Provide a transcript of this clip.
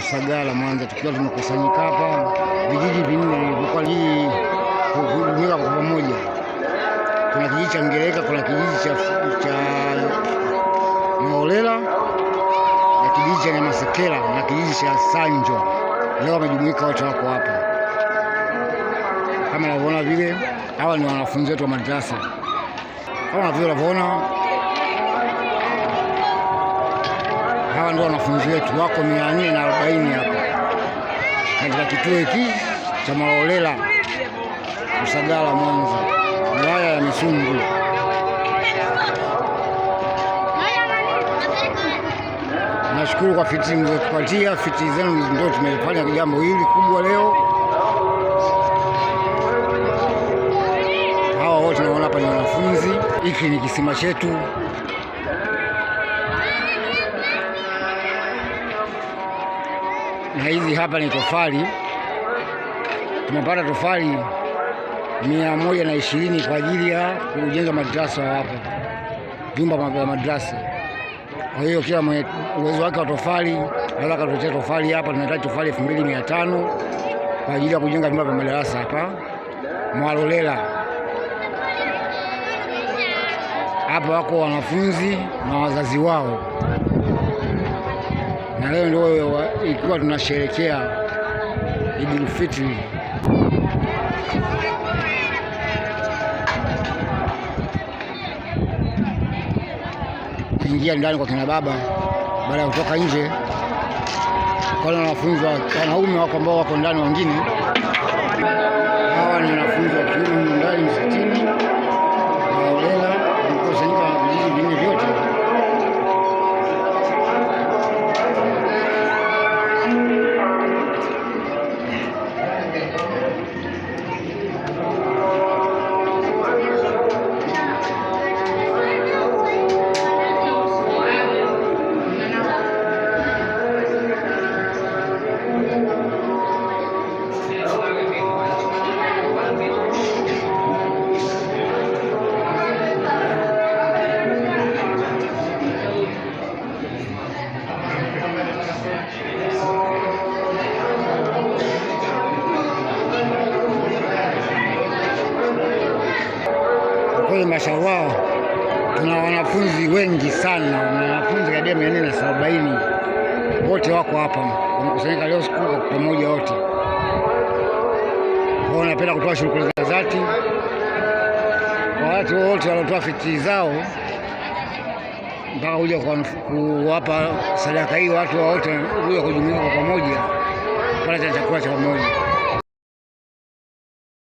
Usagara Mwanza, tukiwa tumekusanyika hapa vijiji vinne vilivyokuwa hii kujumuika kwa pamoja. Kuna kijiji cha Ngereka, kuna kijiji cha Mwaolela na kijiji cha Nyamasekela na kijiji cha Sanjo. Leo wamejumuika wote, wako hapa kama unavyoona vile. Hawa ni wanafunzi wetu wa madrasa kama vile unavyoona. Hawa ndio wanafunzi wetu, wako 440 hapa katika kituo hiki cha Mwaolela Usagara Mwanza, wilaya ya Misungwi. Nashukuru kwa fiti mlizotupatia, fiti zenu ndio tumefanya jambo hili kubwa leo. Hawa wote naona hapa ni wanafunzi. Hiki ni kisima chetu. Na hizi hapa ni tofali. Tumepata tofali 120 kwa ajili ya kujenga madrasa hapa, vyumba vya madrasa. Kwa hiyo kila mwenye uwezo wake wa tofali anaweza akatuletea tofali hapa. Tunahitaji tofali 2500 kwa ajili ya kujenga vyumba vya madarasa hapa Mwalolela. Hapa wako wanafunzi na wazazi wao, na leo ndio ikiwa tunasherehekea Idul Fitri. Kuingia ndani kwa kina baba baada ya kutoka nje, kwa wanafunzi wanaume wako ambao wako ndani, wengine hawa ni wanafunzi wa kiume ndani msikitini Mwaolela, wamekusanyika vijiji vinne vyote. Kwa kweli mashallah, tuna wanafunzi wengi sana, wanafunzi karibia 470 wote wako hapa, wamekusanyika leo siku kwa pamoja wote. Kwa hiyo napenda kutoa shukrani za dhati kwa watu wote waliotoa fiti zao mpaka kuja kuwapa sadaka hii, watu wote kuja kujumuika kwa pamoja kupata chakula cha pamoja.